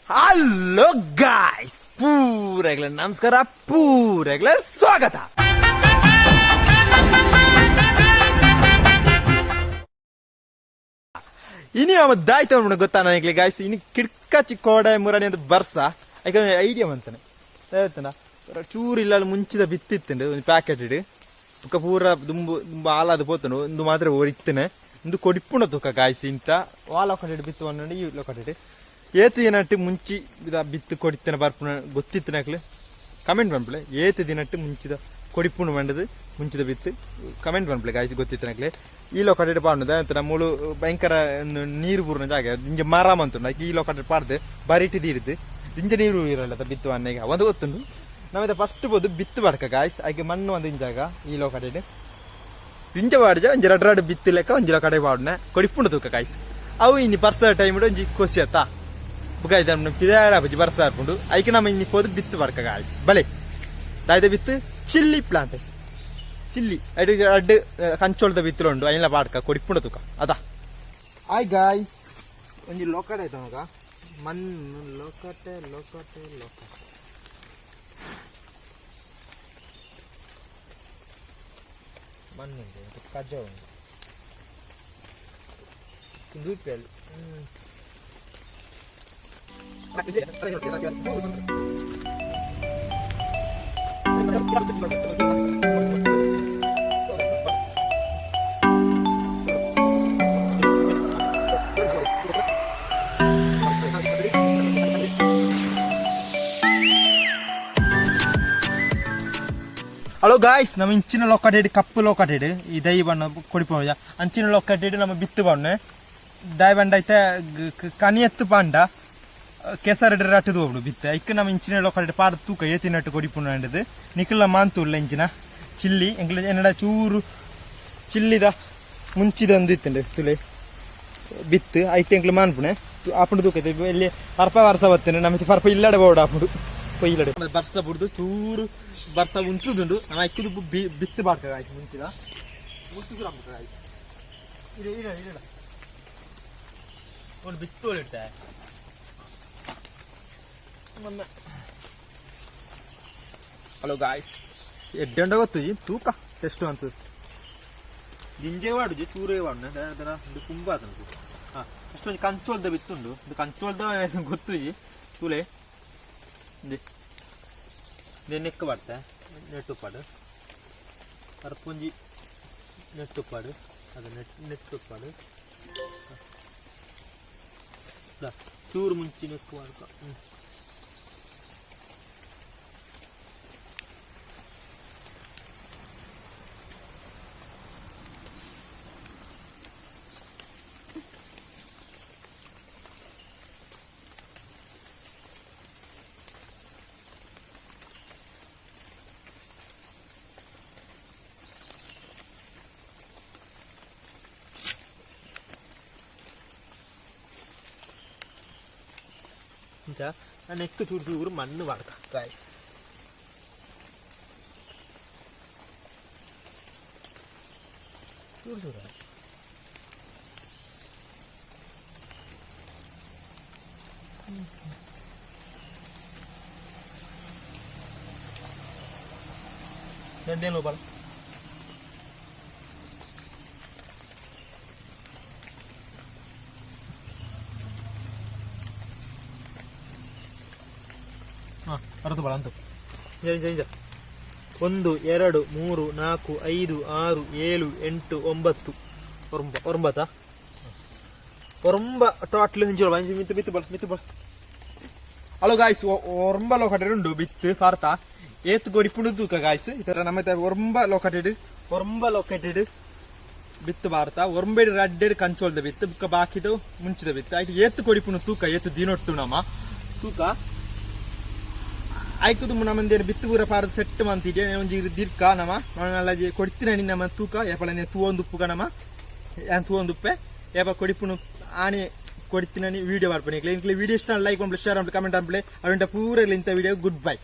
Hello guys, ಪೂರೆಗ್ಲ ನಮಸ್ಕಾರ, ಪೂರೆಗ್ಲ ಸ್ವಾಗತ. ಇನಿ ಅವ ದಾಯ್ತ ಗೊತ್ತಾ ನನಗೆ ಗಾಯ್ಸ್? ಇನಿ ಕಿಡ್ಕಚಿ ಕೋಡೆ ಮುರಣಿ ಅಂತ ಬರ್ಸ ಐಕ ಐಡಿಯಾ ಮಂತಾನೆ ಹೇಳ್ತಾನ. ಚೂರು ಇಲ್ಲ, ಮುಂಚಿದ ಬಿತ್ತಿತ್ತುಂಡು ಒಂದು ಪ್ಯಾಕೆಟ್ ಇಡು ಬುಕ್ಕ ಪೂರ ದುಂಬು ದುಂಬು ಹಾಲಾದ ಪೋತನು. ಒಂದು ಮಾತ್ರ ಓರಿತ್ತನೆ ಒಂದು ಕೊಡಿಪುಣ ತುಕ್ಕ ಗಾಯ್ಸ್. ಇಂತ ವಾ ಲೊಕಟೆಡ್ ಬಿತ್ತು ಅನ್ನೋದು, ಈ ಲೊಕಟೆಡ್ ಏತು ದಿನಟ್ಟು ಮುಂಚಿ ಇದ ಬಿತ್ತು ಕೊಡಿತ್ತನ ಬರ್ಪುಣ ಗೊತ್ತಿತ್ತನಕ್ಲು ಕಮೆಂಟ್ ಪನ್ಪಲೆ. ಏತು ದಿನಟ್ಟು ಮುಂಚಿದ ಕೊಡಿಪುಣ ಮಂಡದು ಮುಂಚಿದ ಬಿತ್ತು ಕಮೆಂಟ್ ಪನ್ಪಲೆ ಗಾಯ್ಸ್, ಗೊತ್ತಿತ್ತನಕ್ಲೆ. ಈ ಲೊಕಟೆಡ್ ಪಾಡುದ ಅಂತ ಮೂಳು ಭಯಂಕರ ಒಂದು ನೀರು ಬೂರ್ನ ಜಾಗ, ದಿಂಜ ಮರ ಮಂತುಂಡು. ಈ ಲೊಕಟೆಡ್ ಪಾಡ್ದು ಬರಿಟಿ ದೀಡ್ದು ದಿಂಜ ನೀರು ಇರಲ್ಲ ಬಿತ್ತು ಅನ್ನೆಗೆ ಒಂದು ಗೊತ್ತುಂಡು. ನಾವಿದ ಫಸ್ಟ್ ಬೋದು ಬಿತ್ತು ಬಾಡ್ಕ ಗಾಯ್ಸ್. ಐಕೆ ಮಣ್ಣು ಒಂದು ಇಂಜಾಗ ಈ ಲೊಕಟೆಡ್ ದಿಂಜ ಪಾಡ್ಜ, ಒಂಜಿ ರಡ್ ರಡ್ ಬಿತ್ತು ಲೆಕ್ಕ ಒಂಜಿ ಕಡೆ ಪಾಡುನ ಕೊಡಿಪುಂಡು ತೂಕ ಗಾಯ್ಸ್. ಅವು ಇನಿ ಬರ್ಸದ ಟೈಮ್ ಒಂಜಿ ಕೊಸಿ ಅತ್ತ. ಬುಕ್ಕ ಇದು ಪಿದಾರ ಬಜ್ಜಿ ಬರ್ಸ ಆಪುಂಡು. ಐಕೆ ನಮ್ಮ ಇನಿ ಪೋದು ಬಿತ್ತು ಬಾಡ್ಕ ಗಾಯ್ಸ್. ಬಲೆ ದಾಯ್ದ ಬಿತ್ತು? ಚಿಲ್ಲಿ ಪ್ಲಾಂಟ್, ಚಿಲ್ಲಿ ಐಡು ಅಡ್ಡು ಕಂಚೋಳದ ಬಿತ್ತುಲು ಉಂಡು. ಐನ್ಲ ಪಾಡ್ಕ ಕೊಡಿಪುಂಡು ತೂಕ ಅದ. ಆಯ್ ಗಾಯ್ಸ್, ಒಂಜಿ ಲೋಕಟೆ ಆಯ್ತು ಮಗ. ಮಣ್ಣು ಲೋಕಟೆ ಲೋಕಟೆ ಲೋಕಟೆ ಮಣ್ಣುಂಡು, ಕಜ್ಜ ಉಂಡು. ದೂಪೆಲ್. ಹಲೋ ಗಾಯ್ಸ್, ನಮ್ಮ ಇಂಚಿನ ಲೊಕ್ಕಟೆಡ್ ಕಪ್ಪು ಲೊಕ್ಕಟೆಡ್ ಈ ದೈ ಬಣ್ಣ ಕೊಡಿಪೋ ಅಂಚಿನ ಲೊಕ್ಕಟೆಡ್ ನಮ್ಮ ಬಿತ್ತು ಬಣ್ಣ ದಾಯ ಬಂಡ ಐತೆ. ಕನಿಯತ್ತು ಪಾಂಡ ಕೆಸರಡ್ ರಟ್ಟದು ಹೋಗ್ಬಿಡು ಬಿತ್ತೆ. ಐಕ್ ನಮ್ಮ ಇಂಚಿನ ಲೊಕ್ಕಟೆಡ್ ಪಾಡ ತೂಕ ಏತಿನಟ್ಟು ಕೊಡಿಪುಂಡು ಅಂಡದು. ನಿಕುಲ ಮಾಂತುಲ್ಲ ಇಂಚಿನ ಚಿಲ್ಲಿ ಎಂಗ್ಲ ಎನ್ನಡ ಚೂರು ಚಿಲ್ಲಿದ ಮುಂಚಿದ ಒಂದು ಇತ್ತುಂಡು ತುಲೆ ಬಿತ್ತು. ಐಟ್ ಎಂಕ್ಲು ಮಾನ್ಪುಣೆ ಆಪುಂಡು ತೂಕ. ಇಲ್ಲಿ ಪರ್ಪ ವರ್ಷ ಬತ್ತುಂಡು, ನಮ್ಮ ಪರ್ಪ ಇಲ್ಲಡೆ ಬೋರ್ಡ್ ಆಪುಂಡು ಕೊಯ್ಯಿಲಡೆ. ಬರ್ಸ ಬುಡ್ದು ಚೂರು ಬರ್ಸ ಉಂತುದುಂಡು. ನಮ್ಮ ಐಕ್ಕುದು ಬಿತ್ತು ಬಾಡ್ಕ ಆಯ್ತು. ಮುಂಚಿದ ಮುಂಚು ಆಯ್ತು. ಇಡ ಇಡ ಇಡ ಒಂದು ಬಿತ್ತು ಇಡ್ತೆ. ಹಲೋ ಗಾಯ್ಸ್, ಎಡ್ಡೆ ಉಂಡ ಗೊತ್ತು ಈ ತೂಕ ಟೆಸ್ಟ್ ಅಂತ. ದಿಂಜೆ ವಾಡುಜಿ, ಚೂರೇ ವಾಡು ಇದು ಕುಂಬ ಆತನ. ಹಾ, ಅಷ್ಟು ಒಂಜಿ ಕಂಚೋಲ್ದ ಬಿತ್ತುಂಡು. ಇದು ಕಂಚೋಲ್ದ ಗೊತ್ತು ತೂಲೆ. ಇಂದೆ ನೆಕ್ಕ ಬಾಡ್ತೆ ನೆಟ್ಟುಪ್ಪಾಡು ಅರ್ಪುಂಜಿ ನೆಟ್ಟುಪ್ಪಾಡು ಅದು ನೆಟ್ ನೆಟ್ಟುಪ್ಪಾಡು ಚೂರು ಮುಂಚಿ ನೆಕ್ಕು ಮಾಡ್ಕೊ. ಹ್ಞೂ ಇಂಚ ನೆಕ್ ಚೂರು ಚೂರು ಮಣ್ಣು ಬಾಡ್ಕ ಗಾಯ್ಸ್. ಚೂರು ಚೂರು ನಂದೇನು ಬಾಳ. ಹಾಂ, ಅರ್ಧ ಬಾಳ ಅಂತ. ಇಂಜ ಇಂಜ 1 2 3 4 5 6 7 8 9 ಒರಂಬ ಒರಂಬತ್ತ ಒರಂಬ ಟೋಟ್ಲ್. ಇಂಚ ಇಂಚ ಮಿತ್ತು ಮಿತ್ತು ಬಳ ಮಿತ್ತು ಬಳ. ಹಲೋ ಗಾಯ್ಸ್, ಒರಂಬ ಲೋಕಟೆಡ್ ಉಂಡು ಬಿತ್ತು ಪಾರ್ತ. ಏತ್ ಗೋಡಿ ಪುಂಡು ತೂಕ ಗಾಯ್ಸ್. ಈ ತರ ನಮ್ಮ ಒರಂಬ ಲೋಕಟೆಡ್ ಒರಂಬ ಲೊಕೇಟೆಡ್ ಬಿತ್ತು ಬಾರ್ತ. ಒರಂಬೇಡ್ ರಡ್ಡೆಡ್ ಕಂಚೋಲ್ದ ಬಿತ್ತು, ಬುಕ್ಕ ಬಾಕಿದು ಮುಂಚಿದ ಬಿತ್ತು ಆಯ್ತು. ಏತ್ ಕೊಡಿಪುಂಡು ತೂಕ, ಏತ್ ದಿನೊಟ್ಟು ನಮ್ಮ ತೂಕ ಆಯ್ಕುದು. ನಮ್ಮಂದೇನು ಬಿತ್ತು ಪೂರ ಪಾರದ ಸೆಟ್ ಮಂತಿದೆ. ಒಂಜಿ ದೀರ್ಘ ನಮ ನಲ್ಲಜಿ ಕೊಡ್ತಿನ ನಮ್ಮ ತೂಕ ಏಪಲ ತೂವೊಂದುಪ್ಪುಗ ನಮ್ಮ ಯಾನ್ ತೂವೊಂದುಪ್ಪೆ ಏಪ ಕೊಡಿಪುನು ಆಣೆ ಕೊಡ್ತಿನ. ವಿಡಿಯೋ ಮಾಡ್ಪಣಿ. ಇಂಕ್ಲೆ ವಿಡಿಯೋ ಇಷ್ಟ ಲೈಕ್ ಮಾಡ್ಲಿ, ಶೇರ್ ಮಾಡ್ಲಿ, ಕಮೆಂಟ್ ಮಾಡ್ಲಿ. ಅವಂಟ ಪೂರ ಇಂಥ ವಿಡಿಯೋ. Good bye.